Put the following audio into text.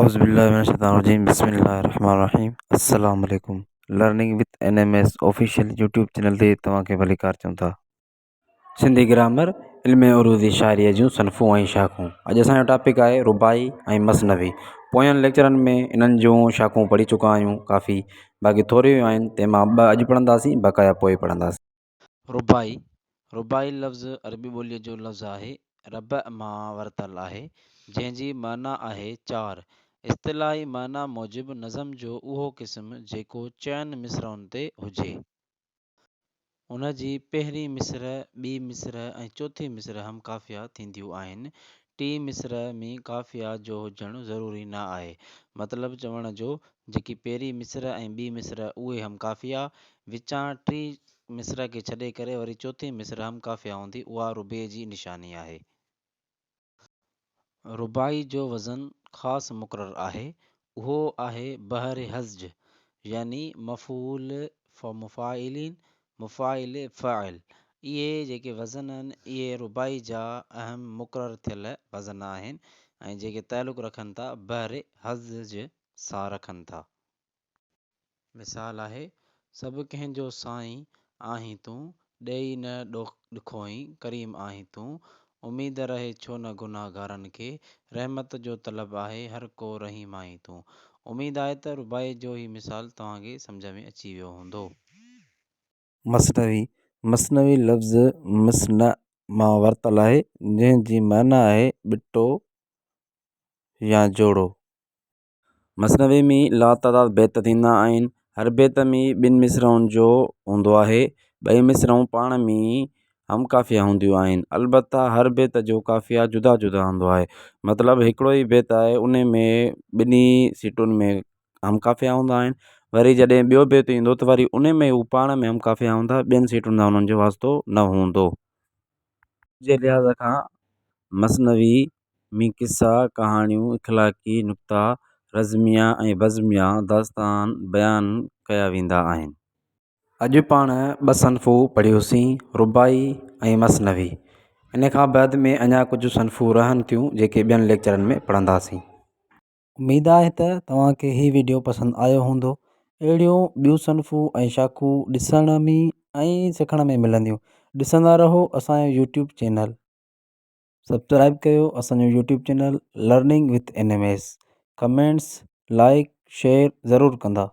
اعوذ بالله من الشيطان الرجيم بسم الله الرحمن الرحيم السلام عليڪم learning with N M S official YouTube channel تي توهان کي ڀليڪار چون ٿا. سنڌي گرامر علم عروضي شاعريء جون صنفون ۽ شاخون اڄ اسان جو ٽاپڪ آهي رباعي ۽ مثنوي پوين ليڪچرن ۾ انهن جون شاخون پڙهي چڪا آهيون ڪافي باقي ٿوريون آهن تنهن مان ٻه اڄ پڙهنداسين بقايا پوء پڙهنداسين. رباعي، رباعي لفظ عربي ٻوليء جو لفظ آهي، ربع مان ورتل آهي، جنهن جي معنيٰ آهي چار. اصطلاحي معنيٰ موجب نظم جو اهو قسم جيڪو چئن مصرعن تي هجي. ان جي پهرين مصرع، ٻي مصرع ۽ چوٿين مصرع هم قافيه ٿينديون آهن. ٽين مصرع ۾ قافيه جو هجڻ ضروري نه آهي. مطلب چوڻ جو جيڪي پهرين مصرع ۽ ٻي مصرع اهي هم قافيه، وچان ٽين مصرع کي ڇڏي ڪري وري چوٿين مصرع هم قافيه هوندي اها ربيع جي نشاني آهي. رباعي جو وزن خاص مقرر آهي، اهو آهي بحر هزج يعني مفعول مفاعلين مفاعل فاعل اهي جيڪي وزن آهن اهي رباعي جا اهم مقرر ٿيل وزن آهن ۽ جيڪي تعلق رکن ٿا بحر هزج سان رکن ٿا. مثال آهي، سڀ ڪنهن جو سائين آهين تون، ڏيئي نه ڏکوئين ڪريم آهين تون، اميد رهي ڇو نه گنهگارن کي، رحمت جو طلب آهي هر ڪو رحيم آهين تون. اميد آهي ته رباعي جو هي مثال توهان کي سمجهه ۾ اچي ويو هوندو. مثنوي، مثنوي لفظ مثنيٰ مان ورتل آهي، جنهن جي معنيٰ آهي ٻٽو يا جوڙو. مثنوي ۾ لاتعداد بيت ٿيندا آهن. هر بيت ۾ ٻن مصرعن جو هوندو آهي. ٻئي مصرعون پاڻ ۾ هم قافيه هونديون آهن. البته هر بيت جو قافيه جدا جدا هوندو آهي. مطلب هڪڙو ئي بيت آهي ان ۾ ٻنهي سٽن ۾ هم قافيه هوندا آهن. وري جڏهن ٻيو بيت ايندو ته وري ان ۾ هو پاڻ ۾ هم قافيه هوندا ٻين سٽن سان انهن جو واسطو نه هوندو. جي لحاظ کان مثنوي ۾ قصا، ڪهاڻيون، اخلاقي نڪتا، رزميه ۽ بزميه داستان بيان ڪيا ويندا آهن. اڄ پاڻ ٻه صنفون پڙهيوسين، رباعي ۽ مثنوي. ان کان بعد ۾ اڃا ڪجهه صنفون رهن ٿيون جيڪي ٻين ليڪچرن ۾ پڙهنداسين. اميد آهي ته توهان کي هي وڊيو پسند آيو هوندو. اهڙيون ٻيون صنفون ۽ شاخون ڏسڻ ۾ ۽ سکڻ ۾ ملنديون. ڏسندا رهو اسان جو يوٽيوب چينل. سبسڪرائب ڪيو اسان جو YouTube channel learning with N M S. Comments like share ضرور ڪندا.